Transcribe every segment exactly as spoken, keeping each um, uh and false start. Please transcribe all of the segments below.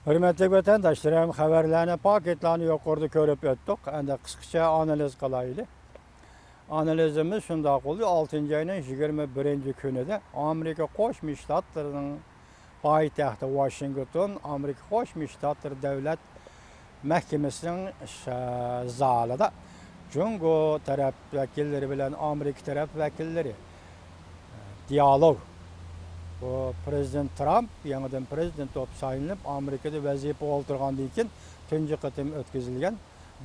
ھۆرمەتلىك ۋەتەنداشلىرىم، خەۋەرلەرنى، پاكىتلارنى يۇقىرىدا كۆرۈپ ئۆتتۇق. ئەمدى قىسقىچە ئانالىز قىلايلى. ئانالىزىمىز شۇنداق بولدى، ئالتىنچى ئاينىڭ يىگىرمە بىرىنچى كۈنىدە ئامېرىكا قوشما شتاتلىرىنىڭ پايتەختى ۋاشىنگتون، ئامېرىكا قوشما شتاتلىرى دۆلەت مەھكىمىسىنىڭ ش-، زالىدا جۇڭگو تەرەپ ۋەكىللىرى بىلەن ئامېرىكا تەرەپ ۋەكىللىرى دىئالوگ. بۇ پرېزىدېنت ترامپ يېڭىدىن پرېزىدېنت بولۇپ سايلىنىپ، ئامېرىكىدا ۋەزىپىگە ئولتۇرغاندىن كېيىن تۇنجى قېتىم ئۆتكۈزۈلگەن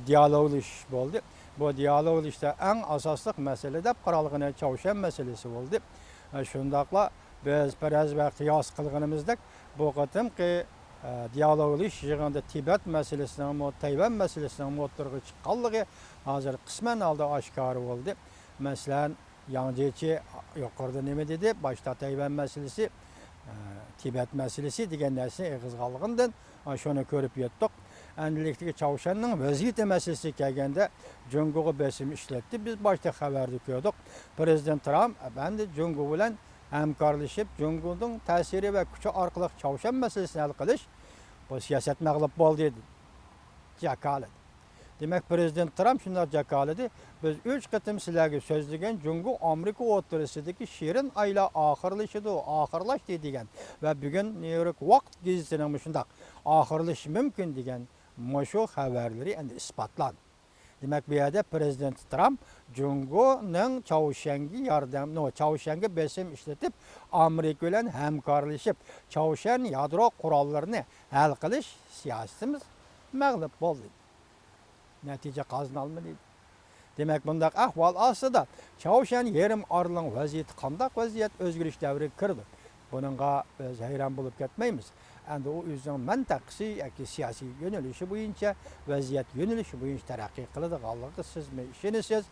دىئالوگلىشىش بولدى. بۇ دىئالوگلىشىشتا ئەڭ ئاساسلىق مەسىلە دەپ قارالغىنى چاۋشيەن مەسىلىسى بولدى. شۇنداقلا بىز پەرەز ۋە قىياس قىلغىنىمىزدەك، بۇ قېتىمقى، ئە، دىئالوگلىشىش يىغىنىدا تىبەت مەسىلىسىنىڭمۇ، تەيۋەن مەسىلىسىنىڭمۇ ئوتتۇرىغا چىققانلىقى ھازىر قىسمەن ھالدا ئاشكارا بولدى. مەسىلەن، ياڭ جيېچى يۇقىرىدا نېمە دېدى؟ باشتا تەيۋەن مەسىلىسى، ئە، تىبەت مەسىلىسى دېگەن نەرسىنى ئېغىزغا ئالغاندىن، ئا، شۇنى كۆرۈپ يەتتۇق. ئەمدىلىكتىكى چاۋشيەننىڭ ۋەزىيىتى مەسىلىسىگە كەلگەندە، جۇڭگوغا بېسىم ئىشلەتتى. بىز باشتا خەۋەردە كۆردۇق. پرېزىدېنت ترامپ ئەپەندى جۇڭگو بىلەن ھەمكارلىشىپ، جۇڭگونىڭ تەسىرى ۋە كۈچى ئارقىلىق چاۋشيەن مەسىلىسىنى ھەل قىلىش، بۇ سىياسەت مەغلۇپ بولدى، دېدى. جاكارلىدى. دېمەك، پرېزىدېنت ترامپ شۇنداق جاكارلىدى، بىز ئۈچ قېتىم سىلەرگە سۆزلىگەن جۇڭگو ئامېرىكا ئوتتۇرىسىدىكى شېرىن ئايلار ئاخىرلىشىدۇ، ئاخىرلاشتى دېگەن ۋە بۈگۈن نيۇ يورك ۋاقىت گېزىتىنىڭمۇ شۇنداق ئاخىرلىشىشى مۇمكىن دېگەن مۇشۇ خەۋەرلىرى ئەمدى ئىسپاتلاندى. دېمەك، بۇ يەردە پرېزىدېنت ترامپ جۇڭگونىڭ چاۋشيەنگە ياردەم، نو، چاۋشيەنگە بېسىم ئىشلىتىپ، ئامېرىكا بىلەن ھەمكارلىشىپ، چاۋشيەن يادرو قوراللىرىنى ھەل قىلىش سىياسىتىمىز مەغلۇپ بولدى. نەتىجە قازىنالمىدى. دېمەك، بۇنداق ئەھۋال ئاستىدا چاۋشيەن يېرىم ئارىلىنىڭ ۋەزىيىتى قانداق ۋەزىيەت ئۆزگىرىش دەۋرىگە كىردى؟ بۇنىڭغا بىز ھەيران بولۇپ كەتمەيمىز. ئەمدى ئۇ ئۆزىنىڭ مەنتىقىسى ياكى سىياسىي يۆنىلىشى بويىچە، ۋەزىيەت يۆنىلىشى بويىچە تەرەققىي قىلىدىغانلىقىغا سىزمۇ ئىشىنىسىز،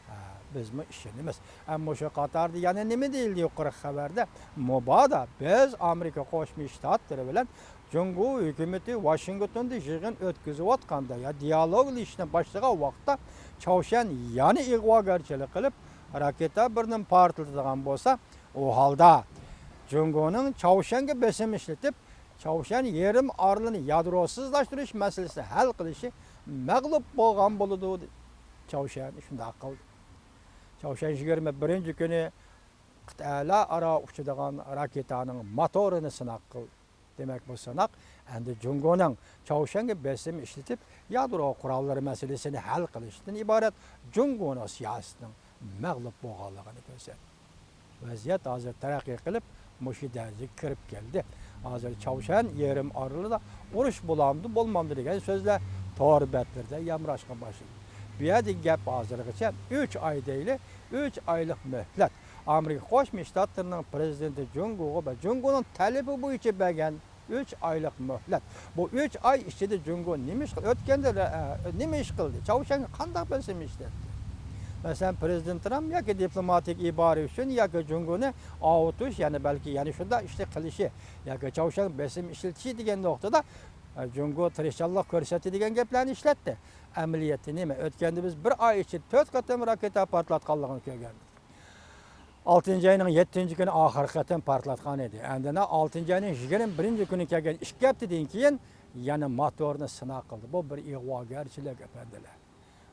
ھە، بىزمۇ ئىشىنىمىز. ئەمما شۇ قاتاردا يەنە نېمە دېيىلدى يۇقىرىقى خەۋەردە؟ مۇبادا بىز ئامېرىكا قوشما شتاتلىرى بىلەن جۇڭگو ھۆكۈمىتى ۋاشىنگتوندا يىغىن ئۆتكۈزۈۋاتقاندا يا دىئالوگلىشىشنى باشلىغان ۋاقىتتا چاۋشيەن يەنە ئىغۋاگەرچىلىك قىلىپ، راكېتا بىرنى پارتلىتىدىغان بولسا، ئۇ ھالدا جۇڭگونىڭ چاۋشيەنگە بېسىم ئىشلىتىپ، چاۋشيەن يېرىم ئارىلىنى يادروسىزلاشتۇرۇش مەسىلىسىنى ھەل قىلىشى مەغلۇپ بولغان بولىدۇ، دېدى. چاۋشيەن شۇنداق قىلدى. چاۋشيەن يىگىرمە بىرىنچى كۈنى قىتئەلەر ئارا ئۇچىدىغان راكېتانىڭ موتورىنى سىناق قىلدى. دېمەك، بۇ سىناق ئەمدى جۇڭگونىڭ چاۋشيەنگە بېسىم ئىشلىتىپ، يادرو قوراللىرى مەسىلىسىنى ھەل قىلىشتىن ئىبارەت جۇڭگونىڭ سىياسىتىنىڭ مەغلۇپ بولغانلىقىنى كۆرسەتتى. ۋەزىيەت ھازىر تەرەققىي قىلىپ، مۇشۇ دەرىجىگە كىرىپ كەلدى. ھازىر چاۋشيەن يېرىم ئارىلىدا ئۇرۇش بولامدۇ، بولمامدۇ دېگەن سۆزلەر تور بەتلىرىدە يامراشقا باشلىدى. بۇ يەردىكى گەپ ھازىرغىچە ئۈچ ئاي دەيلى، ئۈچ ئايلىق مۆھلەت. ئامېرىكا قوشما شتاتلىرىنىڭ پرېزىدېنتى جۇڭگوغا ۋە جۇڭگونىڭ تەلىپى بويىچە بەرگەن ئۈچ ئايلىق مۆھلەت. بۇ ئۈچ ئاي ئىچىدە جۇڭگو نېمە ئىش قىل-، ئۆتكەندە، ئە، نېمە ئىش قىلدى؟ چاۋشيەنگە قانداق بېسىم ئىشلەتتى؟ مەسىلەن، پرېزىدېنت ترامپ ياكى دىپلوماتىك ئىبارە ئۈچۈن ياكى جۇڭگونى ئاۋۇتۇش، يەنى بەلكى يەنە شۇنداق ئىشنى قىلىشى ياكى چاۋشيەنگە بېسىم ئىشلىتىشى دېگەن نۇقتىدا، ئە، جۇڭگو تىرىشچانلىق كۆرسەتتى دېگەن گەپلەرنى ئىشلەتتى. ئەمەلىيەتتە نېمە؟ ئۆتكەندە بىز بىر ئاي ئىچىدە تۆت قېتىم راكېتا پارتلاتقانلىقىنى كۆرگەن. ئالتىنچى ئاينىڭ يەتتىنچى كۈنى ئاخىرقى قېتىم پارتلاتقان ئىدى. ئەمدىنا ئالتىنچى ئاينىڭ يىگىرمە بىرىنچى كۈنى كەلگەن ئىككى ھەپتىدىن كېيىن يەنە موتورنى سىناق قىلدى. بۇ بىر ئىغۋاگەرچىلىك، ئەپەندىلەر.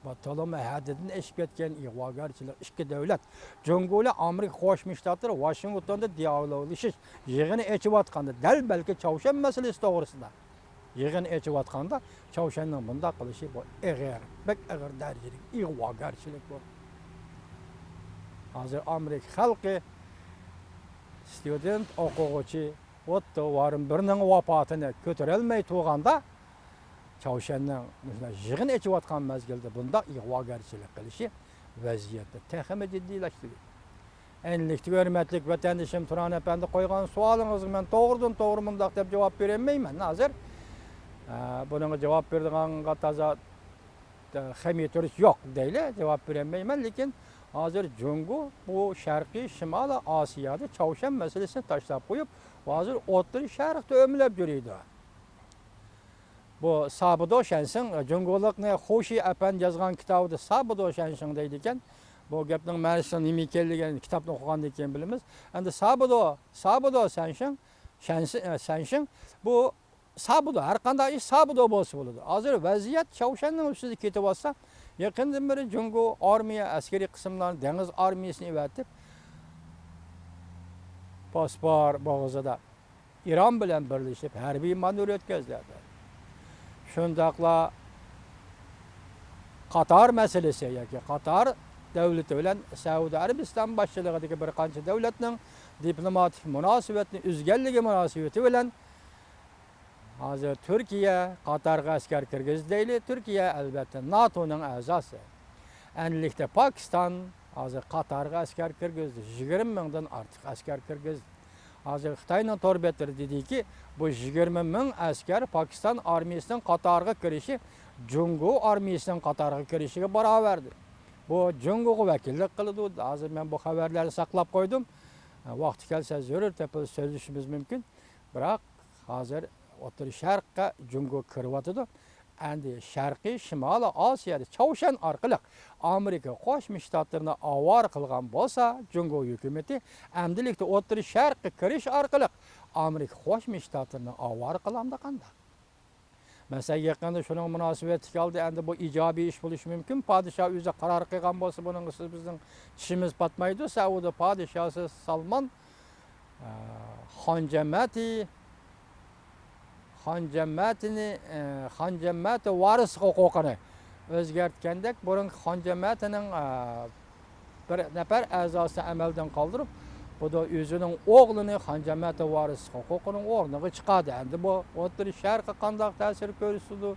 بۇ تولىمۇ ھەددىدىن ئېشىپ كەتكەن ئىغۋاگەرچىلىك. ئىككى دۆلەت، جۇڭگو بىلەن ئامېرىكا قوشما شتاتلىرى ۋاشىنگتوندا دىئالوگلىشىش يىغىنى ئېچىۋاتقاندا، دەل بەلكى چاۋشيەن مەسىلىسى توغرىسىدا يىغىن ئېچىۋاتقاندا، چاۋشيەننىڭ بۇنداق قىلىشى بۇ ئېغىر، بەك ئېغىر دەرىجىلىك ئىغۋاگەرچىلىك بۇ. ھازىر ئامېرىكا خەلقى، ستۇدېنت، ئوقۇغۇچى، ئوتتۇ ۋارىم بىرنىڭ ۋاپاتىنى كۆتۈرەلمەي تۇرغاندا، چاۋشيەننىڭ مۇشۇنداق يىغىن ئېچىۋاتقان مەزگىلدە بۇنداق ئىغۋاگەرچىلىك قىلىشى ۋەزىيەتنى تېخىمۇ جىددىيلاشتۇردى. ئەينىلىكتىكى ھۆرمەتلىك ۋەتەندىشىم تۇران ئەپەندى قويغان سوئالىڭىزغا مەن توغرىدىن توغرا مۇنداق دەپ جاۋاب بېرەلمەيمەن ھازىر. ئە، بۇنىڭغا جاۋاب بېرىدىغانغا تازا، ئە، خېمىتۇرۇش يوق دەيلى، جاۋاب بېرەلمەيمەن. لېكىن ھازىر جۇڭگو بۇ شەرقىي شىمالىي ئاسىيادا چاۋشيەن مەسىلىسىنى تاشلاپ قويۇپ، ھازىر ئوتتۇرا شەرقتە ئۆمىلەپ يۈرىدۇ. بۇ سابىدو شەنشىڭ، جۇڭگولۇقنى خۇشى ئەپەندى يازغان كىتابىدا سابىدو شەنشىڭ دەيدىكەن. بۇ گەپنىڭ مەنىسىنىڭ نېمە ئىكەنلىكىنى كىتابنى ئوقۇغاندىن كېيىن بىلىمىز. ئەمدى سابىدو، سابىدو شەنشىڭ، شەنشى-، ئە، شەنشىڭ بۇ سابۇدۇ، ھەر قانداق ئىش سابۇدۇ بولسا بولىدۇ. ھازىر ۋەزىيەت چاۋشيەننىڭ ئۈستىدە كېتىۋاتسا، يېقىندىن بېرى جۇڭگو ئارمىيە، ئەسكىرىي قىسىملارنى، دېڭىز ئارمىيىسىنى ئەۋەتىپ، بوسپور بوغۇزىدا ئىران بىلەن بىرلىشىپ ھەربىي مانېۋىر ئۆتكۈزدى. شۇنداقلا قاتار مەسىلىسى ياكى قاتار دۆلىتى بىلەن سەئۇدى ئەرەبىستان باشچىلىقىدىكى بىر قانچە دۆلەتنىڭ دىپلوماتىك مۇناسىۋەتنى ئۈزگەنلىكى مۇناسىۋىتى بىلەن ھازىر تۈركىيە قاتارغا ئەسكەر كىرگۈزدى دەيلى. تۈركىيە، ئەلۋەتتە، ناتونىڭ ئەزاسى. ئەنلىكتە پاكىستان ھازىر قاتارغا ئەسكەر كىرگۈزدى. يىگىرمە مىڭدىن ئارتۇق ئەسكەر كىرگۈزدى. ھازىر خىتاينىڭ تور بەتلىرى دېدىكى، بۇ يىگىرمە مىڭ ئەسكەر پاكىستان ئارمىيىسىنىڭ قاتارىغا كىرىشى جۇڭگو ئارمىيىسىنىڭ قاتارىغا كىرىشىگە باراۋەردۇر. بۇ جۇڭگوغا ۋەكىللىك قىلىدۇ. ھازىر مەن بۇ خەۋەرلەرنى ساقلاپ قويدۇم. ۋاقتى كەلسە زۆرۈر تېپىلسا سۆزلىشىمىز مۇمكىن. بىراق ھازىر ئوتتۇرا شەرققە جۇڭگو كىرىۋاتىدۇ. ئەمدى شەرقىي شىمالىي ئاسىيادا چاۋشيەن ئارقىلىق ئامېرىكا قوشما شتاتلىرىنى ئاۋارە قىلغان بولسا، جۇڭگو ھۆكۈمىتى ئەمدىلىكتە ئوتتۇرا شەرققە كىرىش ئارقىلىق ئامېرىكا قوشما شتاتلىرىنى ئاۋارە قىلامدۇ قانداق؟ مەسىلەن، يېقىندا شۇنىڭ مۇناسىۋەتلىك ھالدا ئەمدى بۇ ئىجابىي ئىش بولۇشى مۇمكىن. پادىشاھ ئۆزى قارار قىلغان بولسا، بۇنىڭغا سىز بىزنىڭ چىشىمىز پاتمايدۇ. سەئۇدى پادىشاھى سالمان، ئە، خان جەمەتى، خان جەمەتىنى، ئە، خان جەمەتى ۋارىس ھوقۇقىنى ئۆزگەرتكەندەك، بۇرۇنقى خان جەمەتىنىڭ، ئە، بىر نەپەر ئەزاسىنى ئەمەلدىن قالدۇرۇپ، بۇ دا ئۆزىنىڭ ئوغلىنى خان جەمەتى ۋارىس ھوقۇقىنىڭ ئورنىغا چىقاردى. ئەمدى بۇ ئوتتۇرا شەرققە قانداق تەسىر كۆرسىتىدۇ؟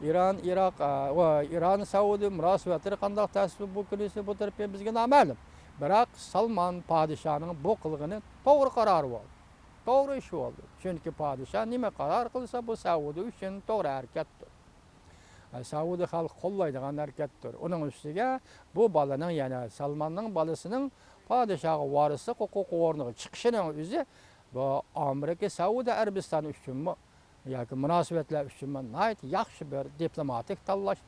ئىران، ئىراق، ئە، ۋە ئىران، سەئۇدى مۇناسىۋەتلىرى قانداق تەسىر بۇ كۈنىسى بۇ تەرىپى بىزگە نامەلۇم. بىراق سالمان پادىشاھنىڭ بۇ قىلغىنى توغرا قارار بولدى. توغرا ئىش بولدى. چۈنكى پادىشاھ نېمە قارار قىلسا، بۇ سەئۇدى ئۈچۈن توغرا ھەرىكەتتۇر. سەئۇدى خەلقى قوللايدىغان ھەرىكەتتۇر. ئۇنىڭ ئۈستىگە بۇ بالىنىڭ، يەنى سالماننىڭ بالىسىنىڭ پادىشاھقا ۋارىسلىق ھوقۇقى ئورنىغا چىقىشىنىڭ ئۆزى بۇ ئامېرىكا سەئۇدى ئەرەبىستانى ئۈچۈنمۇ ياكى مۇناسىۋەتلەر ئۈچۈنمۇ ناھايىتى ياخشى بىر دىپلوماتىك تاللاش.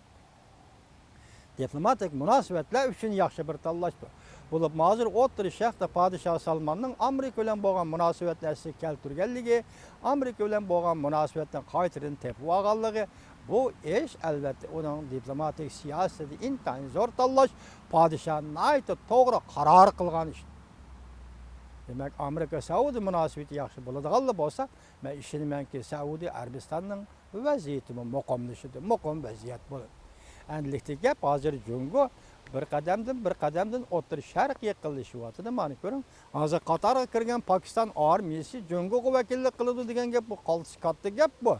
دىپلوماتىك مۇناسىۋەتلەر ئۈچۈن ياخشى بىر تاللاشتۇر. بولۇپمۇ ھازىر ئوتتۇرا شەرقتە پادىشاھ سالماننىڭ ئامېرىكا بىلەن بولغان مۇناسىۋەتنى ئەسلىگە كەلتۈرگەنلىكى، ئامېرىكا بىلەن بولغان مۇناسىۋەتنى قايتىدىن تېپىۋالغانلىقى، بۇ ئىش ئەلۋەتتە ئۇنىڭ دىپلوماتىك سىياسىتىدە ئىنتايىن زور تاللاش، پادىشاھ ناھايىتى توغرا قارار قىلغان ئىش. دېمەك، ئامېرىكا سەئۇدى مۇناسىۋىتى ياخشى بولىدىغانلا بولسا، مەن ئىشىنىمەنكى، سەئۇدى ئەرەبىستاننىڭ ۋەزىيىتىمۇ مۇقىملىشىدۇ، مۇقىم ۋەزىيەت بولىدۇ. ئەمدىلىكتىكى گەپ ھازىر جۇڭگو بىر قەدەمدىن، بىر قەدەمدىن ئوتتۇرا شەرق يېقىنلىشىۋاتىدۇ. مانا كۆرۈڭ، ھازىر قاتارغا كىرگەن پاكىستان ئارمىيىسى جۇڭگوغا ۋەكىللىك قىلىدۇ دېگەن گەپ، بۇ قالتىس كاتتا گەپ بۇ.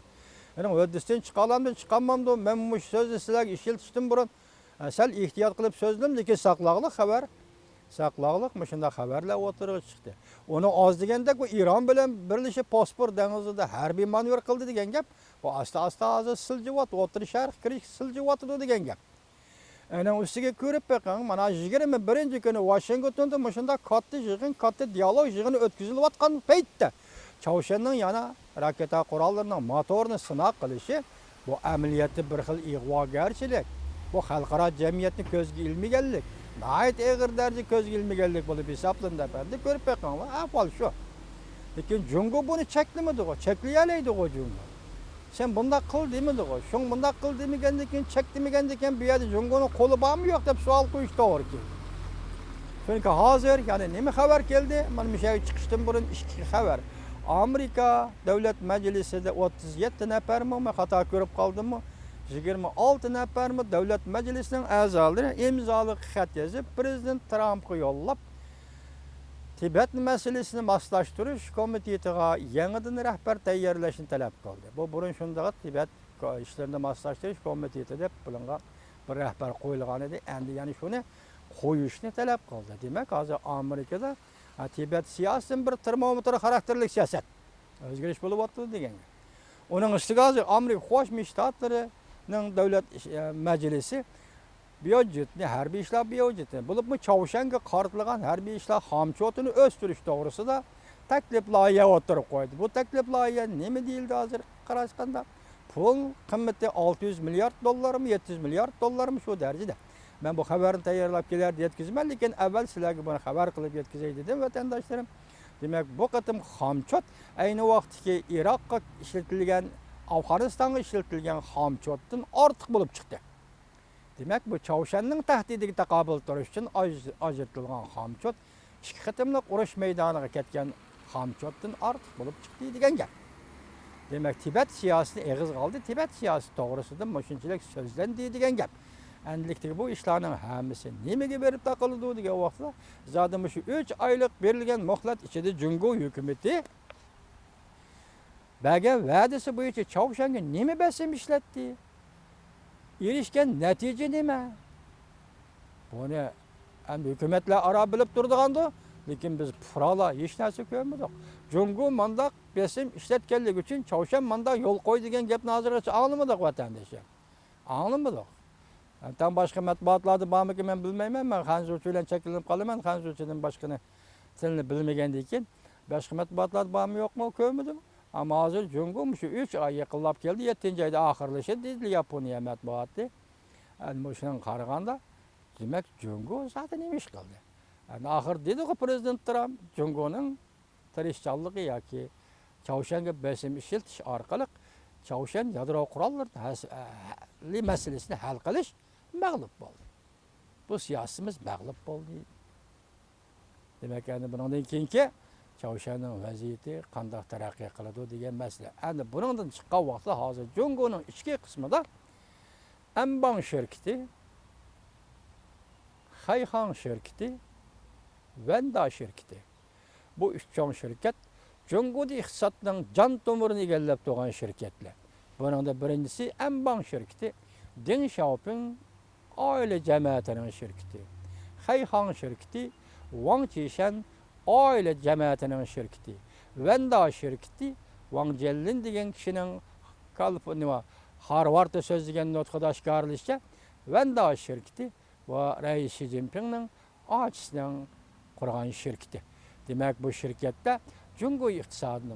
يەنى ھۆددىسىدىن چىقالامدۇ، چىقالمامدۇ؟ مەن مۇشۇ سۆزنى سىلەرگە ئىشلىتىشتىن بۇرۇن، ئە، سەل ئېھتىيات قىلىپ سۆزلىدىم، لېكىن ساقلاغلىق خەۋەر. ساقلاغلىق مۇشۇنداق خەۋەرلەر ئوتتۇرىغا چىقتى. ئۇنىڭ ئاز دېگەندەك، ئۇ ئىران بىلەن بىرلىشىپ بوسپور دېڭىزىدا ھەربىي مانېۋىر قىلدى دېگەن گەپ. بۇ ئاستا-ئاستا ھازىر سىلجىۋاتىدۇ، ئوتتۇرا شەرققە كىرىشكە سىلجىۋاتىدۇ دېگەن گەپ. ئۇنىڭ ئۈستىگە كۆرۈپ بېقىڭ، مانا يىگىرمە بىرىنچى كۈنى ۋاشىنگتوندا مۇشۇنداق كاتتا يىغىن، كاتتا دىئالوگ يىغىنى ئۆتكۈزۈلۈۋاتقان پەيتتە، چاۋشيەننىڭ يەنە راكېتا قوراللىرىنىڭ موتورىنى سىناق قىلىشى، بۇ ئەمەلىيەتتە بىر خىل ئىغۋاگەرچىلىك، بۇ خەلقئارا جەمئىيەتنى كۆزگە ئىلمىگەنلىك، ناھايىتى ئېغىر دەرىجىدە كۆزگە ئىلمىگەنلىك بولۇپ ھېسابلىنىدۇ، ئەپەندى. كۆرۈپ بېقىڭلار، ئەھۋال شۇ. لېكىن جۇڭگو بۇنى چەكلىمىدىغۇ، چەكلىيەلەيدىغۇ جۇڭگو. سەن بۇنداق قىل دېمىدىغۇ. شۇڭ بۇنداق قىل دېمىگەندىكىن، چەك دېمىگەندىكىن، بۇ يەردە جۇڭگونىڭ قولى بارمۇ يوق دەپ سوئال قويۇش توغرا كېلىدۇ. چۈنكى ھازىر، يەنى نېمە خەۋەر كەلدى؟ مانا مۇشۇ يەرگە چىقىشتىن بۇرۇن ئىككى خەۋەر. ئامېرىكا دۆلەت مەجلىسىدە ئوتتۇز يەتتە نەپەرمۇ، مەن خاتا كۆرۈپ قالدىممۇ، يىگىرمە ئالتە نەپەرمۇ دۆلەت مەجلىسىنىڭ ئەزالىرى ئىمزالىق خەت يېزىپ، پىرېزىدېنت ترامپقا يوللاپ، تىبەت مەسىلىسىنى ماسلاشتۇرۇش كومىتېتىغا يېڭىدىن رەھبەر تەييارلاشنى تەلەپ قىلدى. بۇ بۇرۇن شۇنداق تىبەت ئىشلىرىنى ماسلاشتۇرۇش كومىتېتى دەپ بۇنىڭغا بىر رەھبەر قويۇلغان ئىدى. ئەمدى يەنە شۇنى قويۇشنى تەلەپ قىلدى. دېمەك، ھازىر ئامېرىكىدا، ھە، تىبەت سىياسىتىدىن بىر تېرمومېتىر خاراكتېرلىك سىياسەت ئۆزگىرىش بولۇۋاتىدۇ دېگەن گەپ. ئۇنىڭ ئۈستىگە ھازىر ئامېرىكا قوشما شتاتلىرىنىڭ دۆلەت ئىش-، ئە، مەجلىسى بيۇجېتنى، ھەربىي ئىشلار بيۇجېتىنى، بولۇپمۇ چاۋشيەنگە قارىتىلغان ھەربىي ئىشلار خامچوتىنى ئۆستۈرۈش توغرىسىدا تەكلىپ لايىھە ئوتتۇرىغا قويدى. بۇ تەكلىپ لايىھە نېمە دېيىلدى ھازىر قاراشقاندا؟ پۇل قىممىتى ئالتە يۈز مىليارد دوللارمۇ، يەتتە يۈز مىليارد دوللارمۇ، شۇ دەرىجىدە. مەن بۇ خەۋەرنى تەييارلاپ كېلەردە يەتكۈزىمەن، لېكىن ئەۋۋەل سىلەرگە بۇنى خەۋەر قىلىپ يەتكۈزەي دېدىم، ۋەتەنداشلىرىم. دېمەك، بۇ قېتىم خامچوت ئەينى ۋاقىتتىكى ئىراققا ئىشلىتىلگەن، ئافغانىستانغا ئىشلىتىلگەن خامچوتتىن ئارتۇق بولۇپ چىقتى. دېمەك، بۇ چاۋشيەننىڭ تەھدىتىگە تاقابىل تۇرۇش ئۈچۈن ئاج-، ئاجرىتىلغان خامچوت ئىككى قېتىملىق ئۇرۇش مەيدانىغا كەتكەن خامچوتتىن ئارتۇق بولۇپ چىقتى دېگەن گەپ. دېمەك، تىبەت سىياسىتى ئېغىزغا ئالدى، تىبەت سىياسىتى توغرىسىدا مۇشۇنچىلىك سۆزلەندى دېگەن گەپ. ئەمدىلىكتىكى بۇ ئىشلارنىڭ ھەممىسى نېمىگە بېرىپ تاقىلىدۇ دېگەن ۋاقىتتا، زادى مۇشۇ ئۈچ ئايلىق بېرىلگەن مۆھلەت ئىچىدە جۇڭگو ھۆكۈمىتى بەرگەن ۋەدىسى بويىچە چاۋشيەنگە نېمە بېسىم ئىشلەتتى؟ ئېرىشكەن نەتىجە نېمە؟ بۇنى ئەمدى ھۆكۈمەتلەر ئارا بىلىپ تۇرىدىغاندۇ، لېكىن بىز پۇقرالار ھېچ نەرسە كۆرمىدۇق. جۇڭگو مانداق بېسىم ئىشلەتكەنلىكى ئۈچۈن چاۋشيەن مانداق يول قويدى دېگەن گەپنى ھازىرغىچە ئاڭلىمىدۇق، ۋەتەندىشىم. ئاڭلىمىدۇق. تاڭ باشقا مەتبۇئاتلاردا بارمىكىن، مەن بىلمەيمەن. مەن خەنزۇچە بىلەن چەكلىنىپ قالىمەن. خەنزۇچىدىن باشقىنى، تىلنى بىلمىگەندىن كېيىن، باشقا مەتبۇئاتلاردا بارمۇ يوقمۇ كۆرمىدىم. ئەمما ھازىر جۇڭگو مۇشۇ ئۈچ ئاي يېقىنلاپ كەلدى، يەتتىنچى ئايدا ئاخىرلىشىدۇ دېدى ياپونىيە مەتبۇئاتى. ئەمدى مۇشۇنىڭغا قارىغاندا، دېمەك، جۇڭگو زادى نېمە ئىش قىلدى؟ ئەمدى ئاخىر دېدىغۇ پرېزىدېنت ترامپ، جۇڭگونىڭ تىرىشچانلىقى ياكى چاۋشيەنگە بېسىم ئىشلىتىش ئارقىلىق چاۋشيەن يادرو قوراللىرىنى ھەس-، ھە-، مەسىلىسىنى ھەل قىلىش مەغلۇپ بولدى. بۇ سىياسىتىمىز مەغلۇپ بولدى. دېمەك، ئەمدى بۇنىڭدىن كېيىنكى چاۋشيەننىڭ ۋەزىيىتى قانداق تەرەققىي قىلىدۇ دېگەن مەسىلە. ئەمدى بۇنىڭدىن چىققان ۋاقىتتا ھازىر جۇڭگونىڭ ئىچكى قىسمىدا ئەنباڭ شىركىتى، خەيخاڭ شىركىتى، ۋەندا شىركىتى. بۇ ئۈچ چوڭ شىركەت جۇڭگودىكى ئىقتىسادنىڭ جان تومۇرىنى ئىگىلەپ تۇرغان شىركەتلەر. بۇنىڭدا بىرىنچىسى ئەنباڭ شىركىتى، دېڭ شياۋپىڭ ئائىلە جەمەتىنىڭ شىركىتى. خەيخاڭ شىركىتى، ۋاڭ چىشەن ئائىلە جەمەتىنىڭ شىركىتى. ۋەندا شىركىتى، ۋاڭ جيەنلىن دېگەن كىشىنىڭ كالىفورنىيە، ھارۋاردتا سۆزلىگەن نۇتقىدا ئاشكارىلىشىچە، ۋەندا شىركىتى ۋە رەئىس شى جىنپىڭنىڭ ئاچىسىنىڭ قۇرغان شىركىتى. دېمەك، بۇ شىركەتتە جۇڭگو ئىقتىسادىنى